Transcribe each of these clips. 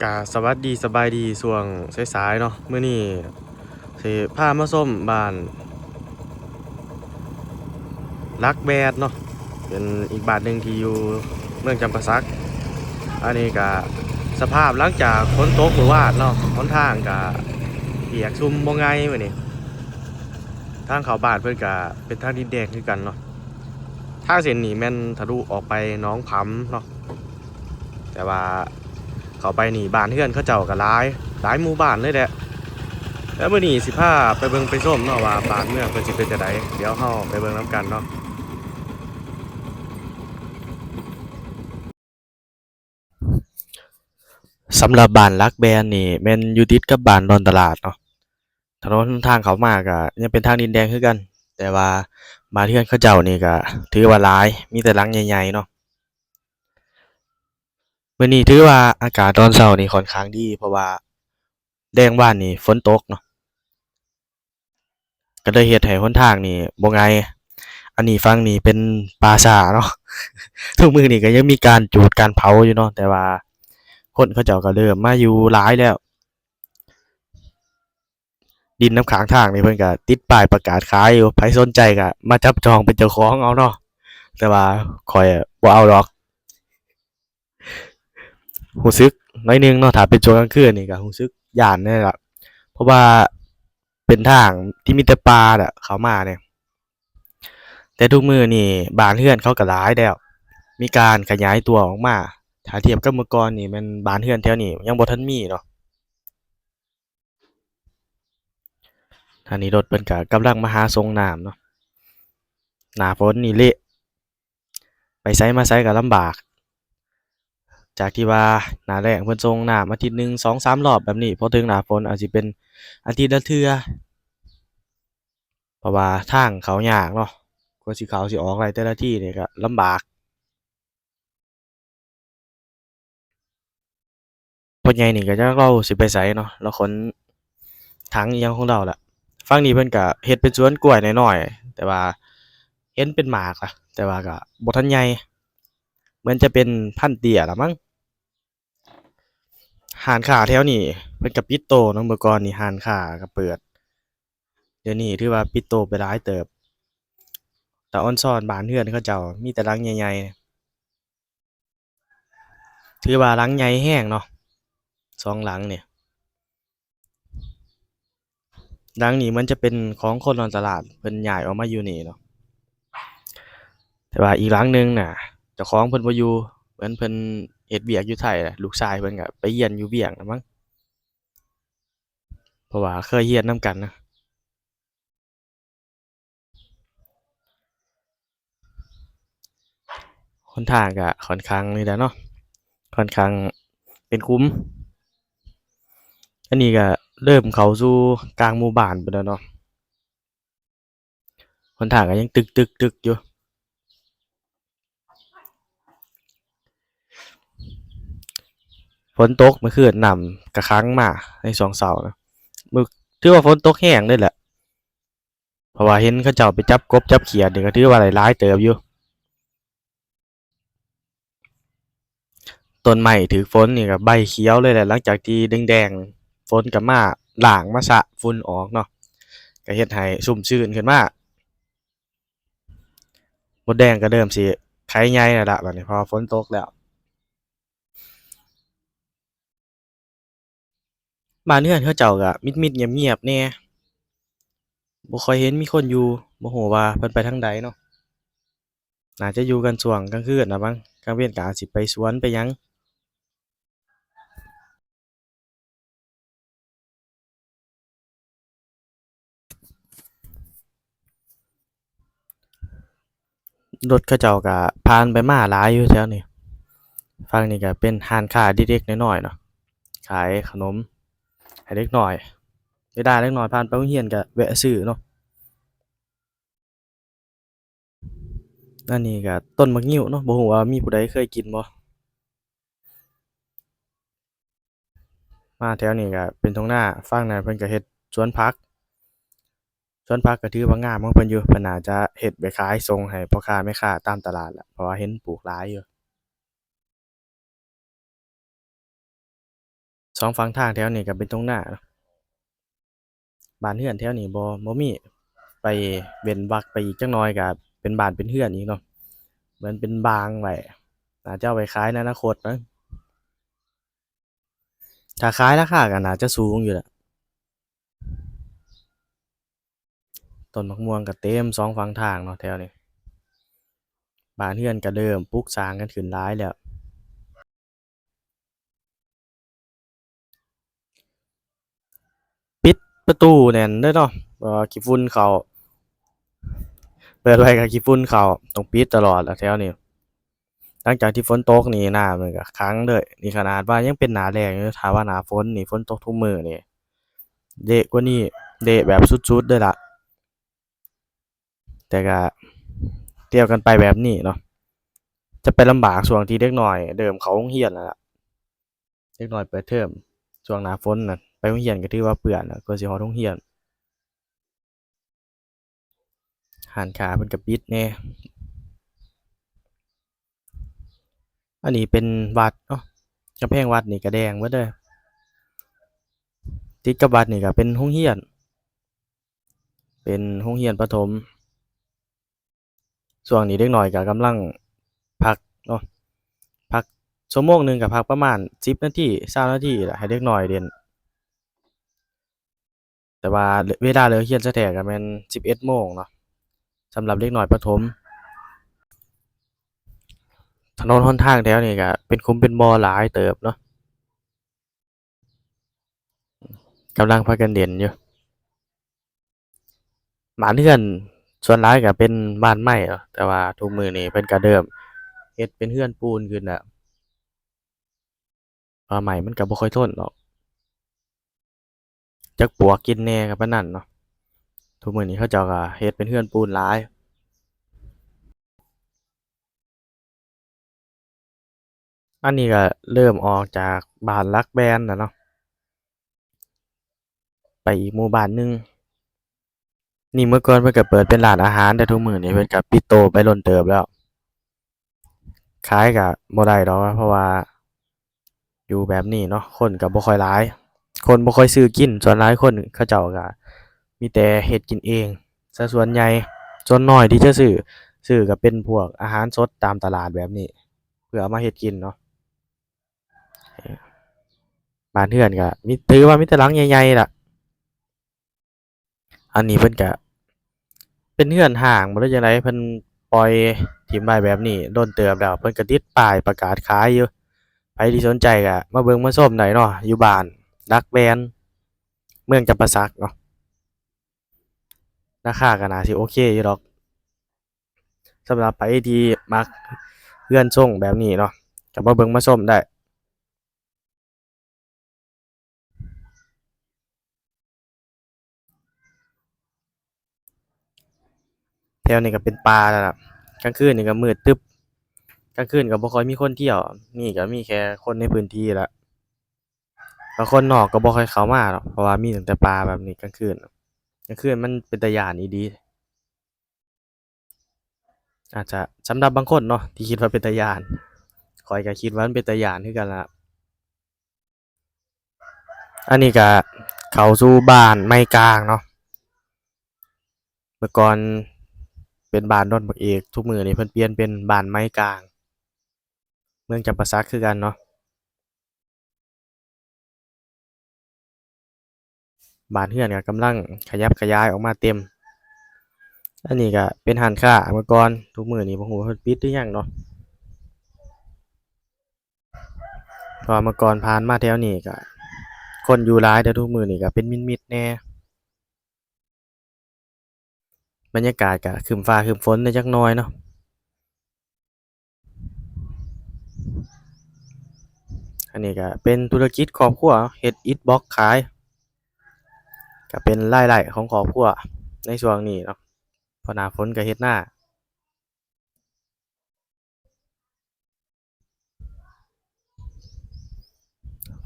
ກະສະຫວັດດີສະບາຍດີຊ່ວງສາຍໆເນາະ. ມື້ນີ້ຊິພາມາຊົມບ້ານຫຼັກແປດເນາະ, ເປັນອີກບ້ານໜຶ່ງທີ່ຢູ່ເມືອງຈຳປາສັກ. ອັນນີ້ກະສະພາບຫຼັງຈາກຝົນຕົກມື້ວານເນາະ, ຫົນທາງກະປຽກຊຸ່ມບໍ່ໄງ່ມື້ນີ້. ທາງເຂົ້າບ້ານເພິ່ນກະເປັນທາງດິນແດງຄືກັນເນາະ. ທາງເສັ້ນນີ້ແມ່ນທະລຸອອກໄປໜອງຜຳເນາະ. ແຕ່ວ່າເຂົ້າໄປນີ້ບ້ານເຮືອນເຂົາເຈົ້າກໍຫຼາຍ, ຫຼາຍໝູ່ບ້ານເລີຍແຫຼະ. ແລ້ວມື້ນີ້ຊິພາໄປເບິ່ງໄປຊົມເນາະວ່າບ້ານເມືອງເພິ່ນຊິເປັນຈັ່ງໃດ, ດຽວເຮົາໄປເບິ່ງນຳກັນເນາະ. ສຳລັບບ້ານຫຼັກແປດນີ້ແມ່ນຢູ່ຕິດກັບບ້ານດອນຕະຫຼາດເນາະ. ຖະໜົນຫົນທາງເຂົ້າມາກໍຍັງເປັນທາງດິນແດງຄືກັນ, ແຕ່ວ່າບ້ານເຮືອນເຂົາເຈົ້ານີ້ກໍຖືວ່າຫຼາຍ, ມີແຕ່ຫຼັງໃຫຍ່ໆເນາະ. ມື້ນີ້ຖືວ່າອາກາດຕອນເຊົ້ານີ້ຂ້ອນຂ້າງດີ, ເພາະວ່າແລງວານນີ້ຝົນຕົກເນາະ, ກໍເລີຍເຮັດໃຫ້ຫົນທາງນີ້ບໍ່ງ່າຍ. ອັນນີ້ຝັ່ງນີ້ເປັນປ່າຊ້າເນາະ, ທຸກມື້ນີ້ກໍຍັງມີການຈູດການເຜົາຢູ່ເນາະ, ແຕ່ວ່າຄົນເຂົາເຈົ້າກໍເລີ່ມມາຢູ່ຫຼາຍແລ້ວ. ດິນນຳຂ້າງທາງນີ້ເພິ່ນກໍຕິດປ້າຍປະກາດຂາຍຢູ່, ໃຜສົນໃຈກໍມາຈັບຈອງເປັນເຈົ້າຂອງເອົາເນາະ, ແຕ່ວ່າຂ້ອຍບໍ່ເອົາດອກ. ຮູ້ສຶກໜ້ອຍໜຶ່ງເນາະ, ຖ້າເປັນຊ່ວງກາງຄືນນີ້ກໍຮູ້ສຶກຢ້ານແດ່ລະ, ເພາະວ່າເປັນທາງທີ່ມີແຕ່ປ່າແຫຼະເຂົ້າມານີ້. ແຕ່ທຸກມື້ນີ້ບ້ານເຮືອນເຂົາກໍຫຼາຍແລ້ວ, ມີການຂະຫຍາຍຕົວອອກມາ. ຖ້າທຽບກັບເມື່ອກ່ອນນີ້ແມ່ນບ້ານເຮືອນແຖວນີ້ຍັງບໍ່ທັນມີເນາະ. ອັນນີ້ລົດເພິ່ນກະກຳລັງມາຫາສົ່ງນ້ຳເນາະ. ໜ້າຝົນນີ້ເລະ, ໄປໃສມາໃສກະລຳບາກ. ຈາກທີ່ວ່າໜ້າແລ້ງເພິ່ນສົ່ງນ້ຳອາທິດໜຶ່ງສອງສາມລອບແບບນີ້, ພໍເຖິງໜ້າຝົນອາດຊິເປັນອາທິດລະເທື່ອ, ເພາະວ່າທາງເຂົ້າຍາກເນາະ, ກວ່າຊິເຂົ້າຊິອອກໄດ້ແຕ່ລະທີນີ້ກະລຳບາກ. ພໍ່ໃຫຍ່ນີ້ກໍຈັກລາວຊິໄປໃສເນາະ, ລາວຂົນຖັງອີ່ຫຍັງຂອງລາວລະ. ຝັ່ງນີ້ເພິ່ນກໍເຮັດເປັນສວນກ້ວຍນ້ອຍໆ, ແຕ່ວ່າເຫັນເປັນໝາກລະ, ແຕ່ວ່າກໍບໍ່ທັນໃຫຍ່, ເໝືອນຈະເປັນພັນເຕ້ຍລະມັ້ງ. ຮ້ານຄ້າແຖວນີ້ເພິ່ນກໍປິດໂຕເນາະ, ເມື່ອກ່ອນນີ້ຮ້ານຄ້າກໍເປີດ, ດຽວນີ້ຖືວ່າປິດໂຕໄປຫຼາຍເຕີບ. ຕາອອນຊອນບ້ານເຮືອນເຂົາເຈົ້າມີແຕ່ຫຼັງໃຫຍ່ໆ. ຖືວ່າຫຼັງໃຫຍ່ແຮງເນາະ, ສອງຫຼັງນີ້. ຫຼັງນີ້ມັນຈະເປັນຂອງຄົນນອນຕະຫຼາດ, ເພິ່ນຍ້າຍອອກມາຢູ່ນີ້ເນາະ. ແຕ່ວ່າອີກຫຼັງໜຶ່ງນະ ເຈົ້າຂອງເພິ່ນບໍ່ຢູ່, ເໝືອນເພິ່ນເຮັດວຽກຢູ່ໄທ, ລູກຊາຍເພິ່ນກໍໄປຮຽນຢູ່ວຽງລະມັ້ງ, ເພາະວ່າເຄີຍຮຽນນຳກັນນະ. ຫົນທາງກະຂ້ອນຂ້າງນີ້ແຫຼະເນາະ, ຂ້ອນຂ້າງເປັນຂຸມ. ອັນນີ້ກະເລີ່ມເຂົ້າສູ່ກາງໝູ່ບ້ານພຸ້ນແລ້ວເນາະ, ຫົນທາງກະຍັງຕຶກໆໆຢູ່. ຝົນຕົກເມື່ອຄືນ ນ້ຳກະຂັງມາໃນຊ່ວງເຊົ້ານະ, ມື້ ຖືວ່າຝົນຕົກແຮງເລີຍແຫຼະ. ເພາະວ່າເຫັນເຂົາເຈົ້າໄປຈັບກົບຈັບຂຽດນີ້ກໍຖືວ່າໄດ້ຫຼາຍເຕີບຢູ່. ຕົ້ນໄມ້ຖືກຝົນນີ້ກໍໃບຂຽວເລີຍແຫຼະ, ຫຼັງຈາກທີ່ແດງໆ ຝົນກໍມາລ້າງມາຊະຝຸ່ນອອກເນາະ, ກໍເຮັດໃຫ້ຊຸ່ມຊື່ນຂຶ້ນມາ. ມົດແດງກໍເລີ່ມຊິໄຂ່ໃຫຍ່ແລ້ວລະ ບາດນີ້ ເພາະວ່າຝົນຕົກແລ້ວ. ບ້ານເຮືອນເຂົາເຈົ້າກໍມິດໆ ງຽບໆ ແດ່, ບໍ່ຄ່ອຍເຫັນມີຄົນຢູ່, ບໍ່ຮູ້ວ່າເພິ່ນໄປທາງໃດເນາະ. ໜ້າຈະຢູ່ກັນຊ່ວງກາງຄືນລະມັ້ງ, ກາງເວັນກໍອາດຊິໄປສວນໄປຫຍັງ. ລົດເຂົາເຈົ້າກໍຜ່ານໄປມາຫຼາຍຢູ່ແຖວນີ້. ຝັ່ງນີ້ກໍເປັນຮ້ານຄ້າເລັກໆ ນ້ອຍໆ ເນາະ, ຂາຍຂະໜົມໃຫ້ເດັກນ້ອຍ. ເວລາເດັກນ້ອຍຜ່ານໄປໂຮງຮຽນກໍແວະຊື້ເນາະ. ອັນນີ້ກໍຕົ້ນໝາກງິ້ວເນາະ, ບໍ່ຮູ້ວ່າມີຜູ້ໃດເຄີຍກິນບໍ່. ມາແຖວນີ້ກໍເປັນທົ່ງນາ, ຝັ່ງນັ້ນເພິ່ນກໍເຮັດສວນຜັກ, ສວນຜັກກໍຖືວ່າງາມຂອງເພິ່ນຢູ່, ເພິ່ນໜ້າຈະເຮັດໄວ້ຂາຍສົ່ງໃຫ້ພໍ່ຄ້າແມ່ຄ້າຕາມຕະຫຼາດລະ, ເພາະວ່າເຫັນປູກຫຼາຍຢູ່. ສອງຝັ່ງທາງແຖວນີ້ກໍເປັນທົ່ງນາເນາະ. ບ້ານເຮືອນແຖວນີ້ບໍ່ ບໍ່ມີ. ໄປເວັ້ນວັກໄປອີກຈັກໜ່ອຍກໍເປັນບ້ານເປັນເຮືອນອີກເນາະ. ເໝືອນເປັນບາງໄວ້ ໜ້າຈະເອົາໄວ້ຂາຍໃນອະນາຄົດເນາະ. ຖ້າຂາຍລາຄາກໍໜ້າຈະສູງຢູ່ແຫຼະ. ຕົ້ນໝາກມ່ວງກໍເຕັມສອງຝັ່ງທາງເນາະແຖວນີ້. ບ້ານເຮືອນກໍເລີ່ມປຸກສ້າງກັນຂຶ້ນຫຼາຍແລ້ວ. ປິດປະຕູແໜ້ນເດີເນາະ ເພາະວ່າຂີ້ຝຸ່ນເຂົ້າ. ເປີດໄວ້ກໍຂີ້ຝຸ່ນເຂົ້າ ຕ້ອງປິດຕະຫຼອດລະແຖວນີ້. ຫຼັງຈາກທີ່ຝົນຕົກນີ້ ນ້ຳມັນກໍຂັງເລີຍ. ນີ້ຂະໜາດວ່າຍັງເປັນໜ້າແລ້ງຢູ່, ຖ້າວ່າໜ້າຝົນນີ້ ຝົນຕົກທຸກມື້ນີ້ ເລະກວ່ານີ້ ເລະແບບສຸດໆເລີຍລະ. ແຕ່ກະທ່ຽວກັນໄປແບບນີ້ເນາະ ຈະໄປລຳບາກຊ່ວງທີ່ເດັກນ້ອຍເລີ່ມເຂົ້າໂຮງຮຽນແລ້ວລະ. ເດັກນ້ອຍເປີດເທີມ ຊ່ວງໜ້າຝົນນະ ໄປໂຮງຮຽນກໍຖືວ່າເປື້ອນລະ ກວ່າຊິຮອດໂຮງຮຽນ. ຮ້ານຄ້າເພິ່ນກໍປິດແດ່. ອັນນີ້ເປັນວັດເນາະ, ກຳແພງວັດນີ້ກະແດງເບິດເລີຍ. ຕິດກັບວັດນີ້ກະເປັນໂຮງຮຽນ, ເປັນໂຮງຮຽນປະຖົມ. ຊ່ວງນີ້ເດັກນ້ອຍກະກຳລັງພັກເນາະ, ພັກຊົ່ວໂມງໜຶ່ງກະພັກປະມານສິບນາທີ ຊາວນາທີລະ ໃຫ້ເດັກນ້ອຍຫຼິ້ນ. ແຕ່ວ່າເວລາເລີກຮຽນແທ້ໆກໍແມ່ນສິບເອັດໂມງເນາະ ສຳລັບເດັກນ້ອຍປະຖົມ. ຖະໜົນຫົນທາງແຖວນີ້ກໍເປັນຂຸມເປັນບໍ່ຫຼາຍເຕີບເນາະ, ກຳລັງພາກັນຫຼິ້ນຢູ່. ບ້ານເຮືອນສ່ວນຫຼາຍກໍເປັນບ້ານໄມ້ເນາະ, ແຕ່ວ່າທຸກມື້ນີ້ເພິ່ນກໍເລີ່ມເຮັດເປັນເຮືອນປູນຂຶ້ນແລ້ວ. ວ່າໄມ້ມັນກໍບໍ່ຄ່ອຍທົນດອກ, ຈັກປວກກິນແດ່ກໍປານນັ້ນເນາະ. ທຸກມື້ນີ້ເຂົາເຈົ້າກໍເຮັດເປັນເຮືອນປູນຫຼາຍ. ອັນນີ້ກໍເລີ່ມອອກຈາກບ້ານຫຼັກແບນແລ້ວເນາະ, ໄປອີກໝູ່ບ້ານໜຶ່ງ. ນີ້ເມື່ອກ່ອນເພິ່ນກໍເປີດເປັນຮ້ານອາຫານ, ແຕ່ທຸກມື້ນີ້ເພິ່ນກໍປິດໂຕໄປດົນເຕີບແລ້ວ. ຂາຍກໍບໍ່ໄດ້ດອກ ເພາະວ່າຢູ່ແບບນີ້ເນາະ ຄົນກໍບໍ່ຄ່ອຍຫຼາຍ, ຄົນບໍ່ຄ່ອຍຊື້ກິນ. ສ່ວນຫຼາຍຄົນເຂົາເຈົ້າກໍມີແຕ່ເຮັດກິນເອງຊະສ່ວນໃຫຍ່, ສ່ວນໜ້ອຍທີ່ຈະຊື້ ຊື້ກໍເປັນພວກອາຫານສົດຕາມຕະຫຼາດແບບນີ້ ເພື່ອເອົາມາເຮັດກິນເນາະ. ບ້ານເຮືອນກໍມີ ຖືວ່າມີແຕ່ຫຼັງໃຫຍ່ໆລະ. ອັນນີ້ເພິ່ນກະເປັນເຮືອນຮ້າງບໍ່ ຫຼືຈັ່ງໃດ ເພິ່ນປ່ອຍຖິ້ມໄວ້ແບບນີ້ດົນເຕີບແລ້ວ. ເພິ່ນກະຕິດປ້າຍປະກາດຂາຍຢູ່, ໃຜທີ່ສົນໃຈກະມາເບິ່ງມາຊົມໄດ້ເນາະ, ຢູ່ບ້ານຫຼັກແບນ ເມືອງຈຳປາສັກເນາະ. ລາຄາກະໜ້າຊິໂອເຄຢູ່ດອກ ສຳລັບໃຜທີ່ມັກເຮືອນຊົງແບບນີ້ເນາະ, ກະມາເບິ່ງມາຊົມໄດ້. ແຖວນີ້ກໍເປັນປ່າແລ້ວລະ, ກາງຄືນນີ້ກໍມືດຕຶບ, ກາງຄືນກໍບໍ່ຄ່ອຍມີຄົນທ່ຽວ, ມີກໍມີແຄ່ຄົນໃນພື້ນທີ່ລະ. ແລ້ວຄົນນອກກໍບໍ່ຄ່ອຍເຂົ້າມາດອກ ເພາະວ່າມີຕັ້ງແຕ່ປ່າແບບນີ້ກາງຄືນ, ກາງຄືນມັນເປັນຕາຢ້ານອີ່ຫຼີ. ອາດຈະສຳລັບບາງຄົນເນາະ ທີ່ຄິດວ່າເປັນຕາຢ້ານ, ຂ້ອຍກໍຄິດວ່າມັນເປັນຕາຢ້ານຄືກັນລະ. ອັນນີ້ກໍເຂົ້າສູ່ບ້ານໄມ້ກາງເນາະ, ເມື່ອກ່ອນເປັນບ້ານດອນບັກເອກ, ທຸກມື້ນີ້ເພິ່ນປ່ຽນເປັນບ້ານໄມ້ກາງ ເມືອງຈຳປາສັກຄືກັນເນາະ. ບ້ານເຮືອນກໍກຳລັງຂະຫຍັບຂະຫຍາຍອອກມາເຕັມ. ອັນນີ້ກໍເປັນຮ້ານຄ້າເມື່ອກ່ອນ, ທຸກມື້ນີ້ບໍ່ຮູ້ວ່າເພິ່ນປິດຫຼືຍັງເນາະ, ເພາະວ່າເມື່ອກ່ອນຜ່ານມາແຖວນີ້ກໍຄົນຢູ່ຫຼາຍ, ແຕ່ທຸກມື້ນີ້ກໍເປັນມິດໆແດ່. ບັນຍາກາດກະຄຶ້ມຟ້າຄຶ້ມຝົນແດ່ຈັກໜ້ອຍເນາະ. ອັນນີ້ກະເປັນທຸລະກິດຄອບຄົວ, ເຮັດອິດບລັອກຂາຍ, ກະເປັນລາຍໄດ້ຂອງຄອບຄົວໃນຊ່ວງນີ້ເນາະ, ເພາະໜ້າຝົນກະເຮັດນາ.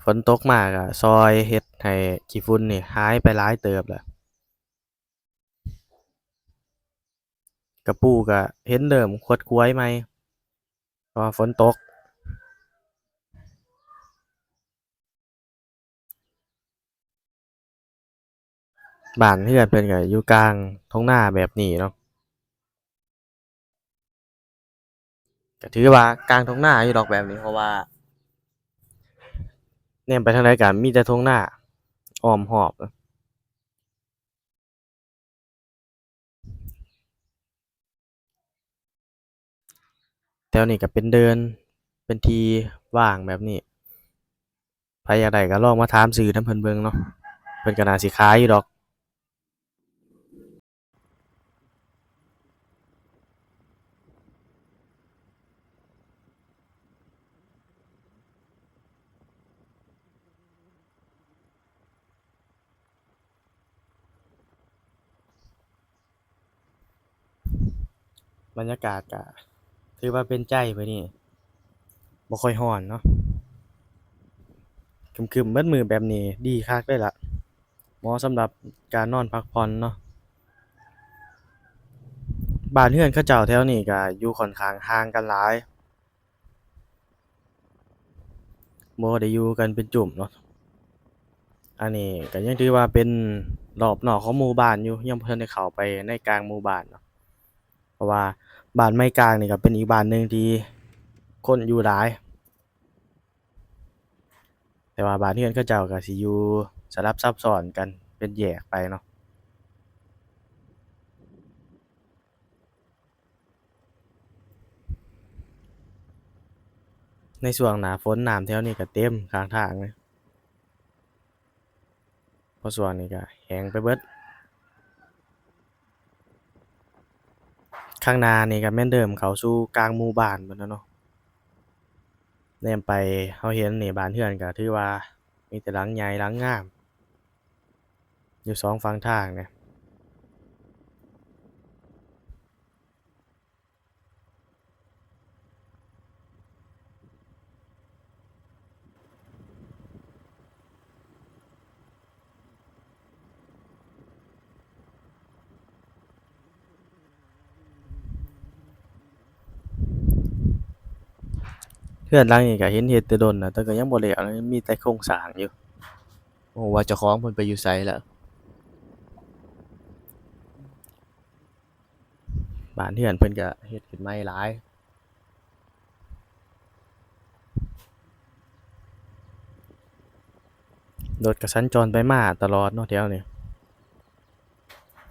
ຝົນຕົກມາກະຊ່ອຍເຮັດໃຫ້ຂີ້ຝຸ່ນນີ້ຫາຍໄປຫຼາຍເຕີບແລ້ວ. ກະປູກະເຫັນເລີ່ມຂວັດຂວາຍໃໝ່ ເພາະວ່າຝົນຕົກ. ບ້ານເຮືອນເພິ່ນກໍຢູ່ກາງທົ່ງນາແບບນີ້ເນາະ. ກໍຖືວ່າກາງທົ່ງນາຢູ່ດອກແບບນີ້ ເພາະວ່າແນມໄປທາງໃດກໍມີແຕ່ທົ່ງນາອ້ອມຮອບ. ແຖວນີ້ກໍເປັນເດີ່ນ ເປັນທີ່ວ່າງແບບນີ້ ໃຜຢາກໄດ້ກໍລອງມາຖາມຊື້ນຳເພິ່ນເບິ່ງເນາະ ເພິ່ນກໍໜ້າຊິຂາຍຢູ່ດອກ. ບັນຍາກາດກະຖືວ່າເປັນໃຈມື້ນີ້ ບໍ່ຄ່ອຍຮ້ອນເນາະ ຄຶ້ມໆເບິດມື້ແບບນີ້ດີຄັກເລີຍລະ ເໝາະສຳລັບການນອນພັກຜ່ອນເນາະ. ບ້ານເຮືອນເຂົາເຈົ້າແຖວນີ້ກະຢູ່ຂ້ອນຂ້າງຫ່າງກັນຫຼາຍ ບໍ່ໄດ້ຢູ່ກັນເປັນຈຸ້ມເນາະ. ອັນນີ້ກໍຍັງຖືວ່າເປັນລອບນອກຂອງໝູ່ບ້ານຢູ່ ຍັງບໍ່ທັນໄດ້ເຂົ້າໄປໃນກາງໝູ່ບ້ານເນາະ ເພາະວ່າບ້ານໄມ້ກາງນີ້ກໍເປັນອີກບ້ານໜຶ່ງທີ່ຄົນຢູ່ຫຼາຍ ແຕ່ວ່າບ້ານເຮືອນເຂົາເຈົ້າກໍຊິຢູ່ສະຫຼັບຊັບຊ້ອນກັນເປັນແຍກໄປເນາະ. ໃນຊ່ວງໜ້າຝົນ ນ້ຳແຖວນີ້ກໍເຕັມຂ້າງທາງເລີຍ ເພາະຊ່ວງນີ້ກໍແຫ້ງໄປເບິດ. ຂ້າງໜ້ານີ້ກໍແມ່ນເລີ່ມເຂົ້າສູ່ກາງໝູ່ບ້ານເບິດແລ້ວເນາະ ແນມໄປເຮົາເຫັນນີ້ ບ້ານເຮືອນກໍຖືວ່າມີແຕ່ຫຼັງໃຫຍ່ຫຼັງງາມ ຢູ່ສອງຝັ່ງທາງນີ້. ເຮືອນຫຼັງນີ້ກໍເຫັນເຮັດແຕ່ດົນນະ ແຕ່ກໍຍັງບໍ່ແລ້ວ ມີແຕ່ໂຄງສ້າງຢູ່ ບໍ່ຮູ້ວ່າເຈົ້າຂອງເພິ່ນໄປຢູ່ໃສແລ້ວ. ບ້ານເຮືອນເພິ່ນກະເຮັດຂຶ້ນໃໝ່ຫຼາຍ ລົດກະສັນຈອນໄປມາຕະຫຼອດເນາະແຖວນີ້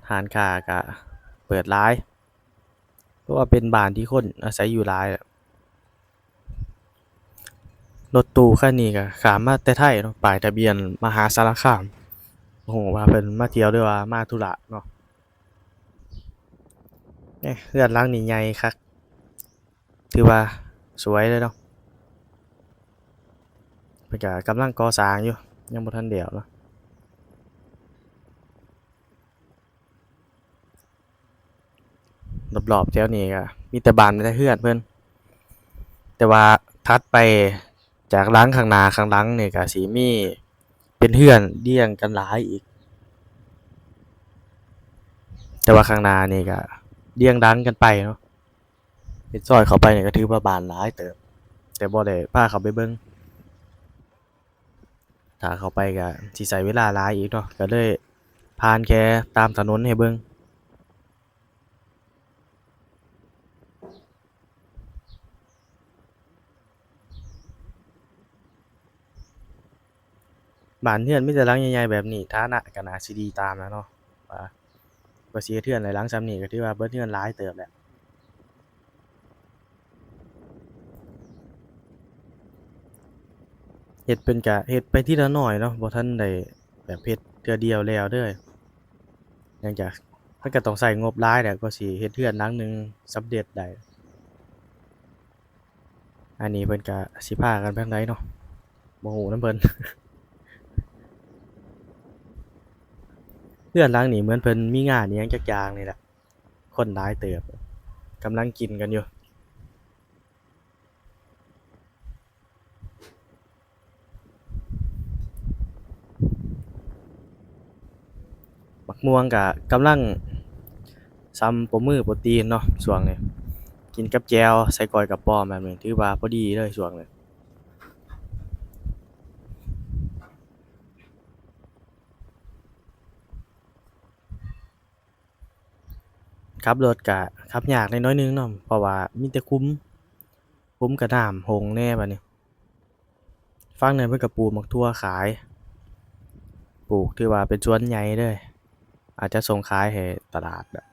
ຮ້ານຄ້າກະເປີດຫຼາຍ ເພາະວ່າເປັນບ້ານທີ່ຄົນອາໄສຢູ່ຫຼາຍ. ລົດຕູ້ຄັນນີ້ກໍຂ້າມມາແຕ່ໄທເນາະ ປ້າຍທະບຽນມະຫາສາລະຄາມ ບໍ່ຮູ້ວ່າເພິ່ນມາທ່ຽວ ຫຼືວ່າມາທຸລະເນາະ. ເອີ ເຮືອນຫຼັງນີ້ໃຫຍ່ຄັກ ຖືວ່າສວຍເລີຍເນາະ ເພິ່ນກໍກຳລັງກໍ່ສ້າງຢູ່ ຍັງບໍ່ທັນແລ້ວເນາະ. ລອບໆແຖວນີ້ກໍມີແຕ່ບ້ານ ມີແຕ່ເຮືອນເພິ່ນ ແຕ່ວ່າຖັດໄປຈາກຫຼັງຂ້າງໜ້າຂ້າງຫຼັງນີ້ກໍຊິມີເປັນເຮືອນລຽງກັນຫຼາຍອີກ ແຕ່ວ່າຂ້າງໜ້ານີ້ກໍລຽງດັງກັນໄປເນາະ ເຮັດຊອຍເຂົ້າໄປນີ້ກໍຖືວ່າບ້ານຫຼາຍເຕີບ ແຕ່ບໍ່ໄດ້ພາເຂົ້າໄປເບິ່ງ ຖ້າເຂົ້າໄປກໍຊິໃຊ້ເວລາຫຼາຍອີກເນາະ ກໍເລີຍຜ່ານແຄ່ຕາມຖະໜົນໃຫ້ເບິ່ງ. ບ້ານເຮືອນມີແຕ່ຫຼັງໃຫຍ່ໆແບບນີ້ ຖານະກໍໜ້າຊິດີຕາມແລ້ວເນາະ ວ່າ ກວ່າຊິເຮັດເຮືອນໄດ້ຫຼັງສ່ຳນີ້ກໍຖືວ່າເບິດເງິນຫຼາຍເຕີບແລ້ວ. ເຮັດເພິ່ນກະເຮັດໄປທີລະໜ້ອຍເນາະ ບໍ່ທັນໄດ້ແບບເຮັດເທື່ອດຽວແລ້ວເດີ ເນື່ອງຈາກມັນກະຕ້ອງໃຊ້ງົບຫຼາຍແຫຼະ ກວ່າຊິເຮັດເຮືອນຫຼັງໜຶ່ງສຳເລັດໄດ້. ອັນນີ້ເພິ່ນກະຊິພາກັນໄປທາງໃດເນາະ ບໍ່ຮູ້ນຳເພິ່ນ. ເຮືອນຫຼັງນີ້ເໝືອນເພິ່ນມີງານອີ່ຫຍັງຈັກຢ່າງນີ້ແຫຼະ ຄົນຫຼາຍເຕີບ ກຳລັງກິນກັນຢູ່. ໝາກມ່ວງກະກຳລັງສ່ຳໂປ້ມືໂປ້ຕີນເນາະ ຊ່ວງນີ້ ກິນກັບແຈ່ວ ໃສ່ກ້ອຍກະປອມແບບນີ້ ຖືວ່າພໍດີເລີຍຊ່ວງນີ້. ຂັບລົດກະຂັບຍາກແດ່ໜ້ອຍໜຶ່ງເນາະ ເພາະວ່າມີແຕ່ຂຸມ, ຂຸມກະນ້ຳຫົ່ງແດ່ບາດນີ້. ຝັ່ງນັ້ນເພິ່ນກະປູກໝາກຖົ່ວຂາຍ, ປູກ ຖືວ່າເປັນສວນໃຫຍ່ເລີຍ, ອາດຈະສົ່ງຂາຍໃຫ້ຕະຫຼາດແຫຼະ.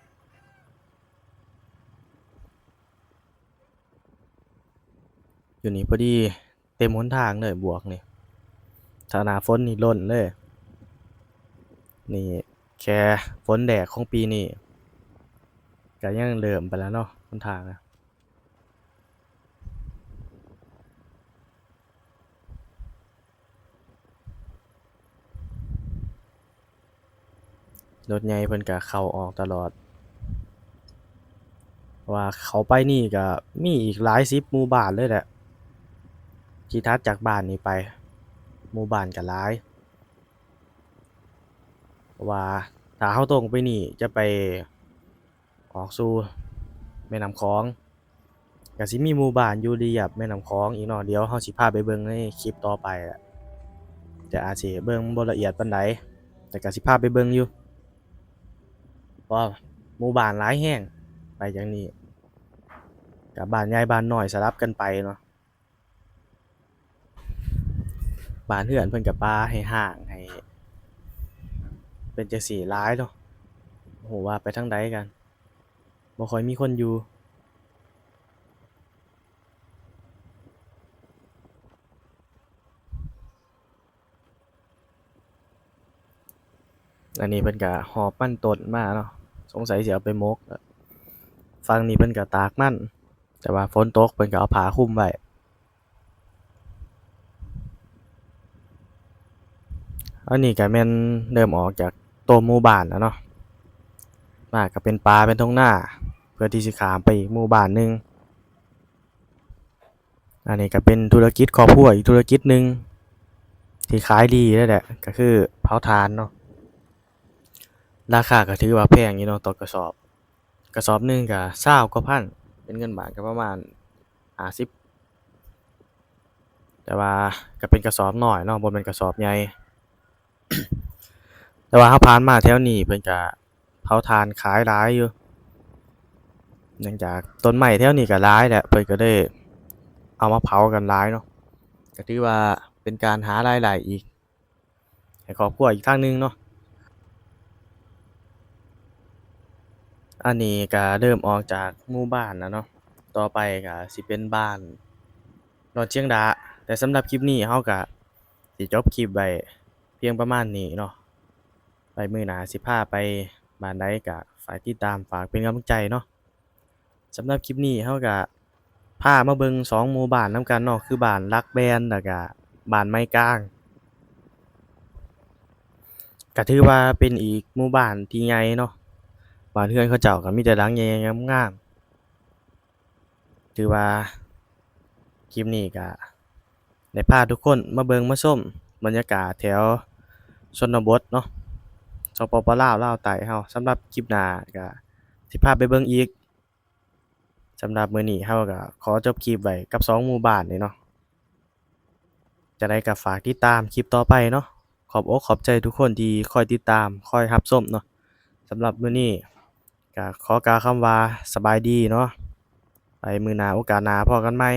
ຢູ່ນີ້ພໍດີເຕັມຫົນທາງເລີຍ ບວກນີ້ ຖ້າໜ້າຝົນນີ້ລົ້ນເລີຍ. ນີ້ແຄ່ຝົນແດກຂອງປີນີ້ ກະຍັງເລີ່ມໄປແລ້ວເນາະ ຫົນທາງນະ. ລົດໃຫຍ່ເພິ່ນກະເຂົ້າອອກຕະຫຼອດ ເພາະວ່າເຂົ້າໄປນີ້ກະມີອີກຫຼາຍສິບໝູ່ບ້ານເລີຍແຫຼະ ທີ່ຖັດຈາກບ້ານນີ້ໄປ ໝູ່ບ້ານກະຫຼາຍ. ເພາະວ່າຖ້າເຮົາຕົງໄປນີ້ຈະໄປອອກສູ່ແມ່ນ້ຳຂອງ ກະຊິມີໝູ່ບ້ານຢູ່ລຽບແມ່ນ້ຳຂອງອີກເນາະ, ດຽວເຮົາຊິພາໄປເບິ່ງໃນຄລິບຕໍ່ໄປແຫຼະ ແຕ່ອາດຊິເບິ່ງບໍ່ລະອຽດປານໃດ ແຕ່ກະຊິພາໄປເບິ່ງຢູ່ ເພາະວ່າໝູ່ບ້ານຫຼາຍແຮງ. ໄປຈັ່ງນີ້ກະບ້ານໃຫຍ່ບ້ານນ້ອຍສະຫຼັບກັນໄປເນາະ. ບ້ານເຮືອນເພິ່ນກະປ່າໃຫ້ຮ້າງ ໃຫ້ເປັນຈັ່ງຊີ້ຫຼາຍເນາະ, ບໍ່ຮູ້ວ່າໄປທາງໃດກັນ ບໍ່ຄ່ອຍມີຄົນຢູ່. ອັນນີ້ເພິ່ນກະຫອບມັນຕົ້ນມາເນາະ, ສົງໄສຊິເອົາໄປໝົກ. ຝັ່ງນີ້ເພິ່ນກະຕາກມັນ ແຕ່ວ່າຝົນຕົກເພິ່ນກະເອົາຜ້າຄຸມໄວ້. ອັນນີ້ກະແມ່ນເລີ່ມອອກຈາກໂຕໝູ່ບ້ານແລ້ວເນາະ, ມາກະເປັນປ່າເປັນທົ່ງນາ ເພື່ອທີ່ຊິຂ້າມໄປອີກໝູ່ບ້ານໜຶ່ງ. ອັນນີ້ກະເປັນທຸລະກິດຄອບຄົວອີກທຸລະກິດໜຶ່ງທີ່ຂາຍດີເລີຍແຫຼະ ກະຄືເຜົາຖ່ານເນາະ. ລາຄາກະຖືວ່າແພງຢູ່ເນາະຕໍ່ກະສອບ, ກະສອບໜຶ່ງກະຊາວກວ່າພັນ ເປັນເງິນບາດກະປະມານຫ້າສິບ ແຕ່ວ່າກະເປັນກະສອບນ້ອຍເນາະ ບໍ່ແມ່ນກະສອບໃຫຍ່. ແຕ່ວ່າເຮົາຜ່ານມາແຖວນີ້ເພິ່ນກະເຜົາຖ່ານຂາຍຫຼາຍຢູ່ ເນື່ອງຈາກຕົ້ນໄມ້ແຖວນີ້ກະຫຼາຍແຫຼະ ເພິ່ນກະເລີຍເອົາມາເຜົາກັນຫຼາຍເນາະ, ກະຖືວ່າເປັນການຫາລາຍໄດ້ອີກໃຫ້ຄອບຄົວອີກທາງໜຶ່ງເນາະ. ອັນນີ້ກະເລີ່ມອອກຈາກໝູ່ບ້ານແລ້ວເນາະ, ຕໍ່ໄປກະຊິເປັນບ້ານດອນຊຽງດາ. ແຕ່ສຳລັບຄລິບນີ້ເຮົາກະຊິຈົບຄລິບໄວ້ພຽງປະມານນີ້ເນາະ, ໄວ້ມື້ໜ້າຊິພາໄປບ້ານໃດກະຝາກຕິດຕາມ ຝາກເປັນກຳລັງໃຈເນາະ. ສຳລັບຄລິບນີ້ເຮົາກະພາມາເບິ່ງສອງໝູ່ບ້ານນຳກັນເນາະ ຄືບ້ານຫຼັກແບນ ແລ້ວກະບ້ານໄມ້ກາງ. ກະຖືວ່າເປັນອີກໝູ່ບ້ານທີ່ໃຫຍ່ເນາະ, ບ້ານເຮືອນເຂົາເຈົ້າກະມີແຕ່ຫຼັງໃຫຍ່ໆງາມໆ. ຖືວ່າຄລິບນີ້ກະໄດ້ພາທຸກຄົນມາເບິ່ງມາຊົມບັນຍາກາດແຖວຊົນນະບົດເນາະ ສປປ ລາວ ລາວໃຕ້ເຮົາ. ສຳລັບຄລິບໜ້າກະຊິພາໄປເບິ່ງອີກ. ສຳລັບມື້ນີ້ເຮົາກະຂໍຈົບຄລິບໄວ້ກັບສອງໝູ່ບ້ານນີ້ເນາະ. ຈັ່ງໃດກະຝາກຕິດຕາມຄລິບຕໍ່ໄປເນາະ. ຂອບອົກຂອບໃຈທຸກຄົນທີ່ຄອຍຕິດຕາມ ຄອຍຮັບຊົມເນາະ. ສຳລັບມື້ນີ້ກະຂໍກ່າວຄຳວ່າສະບາຍດີເນາະ. ໄວ້ມື້ໜ້າໂອກາດໜ້າພໍ້ກັນໃໝ່.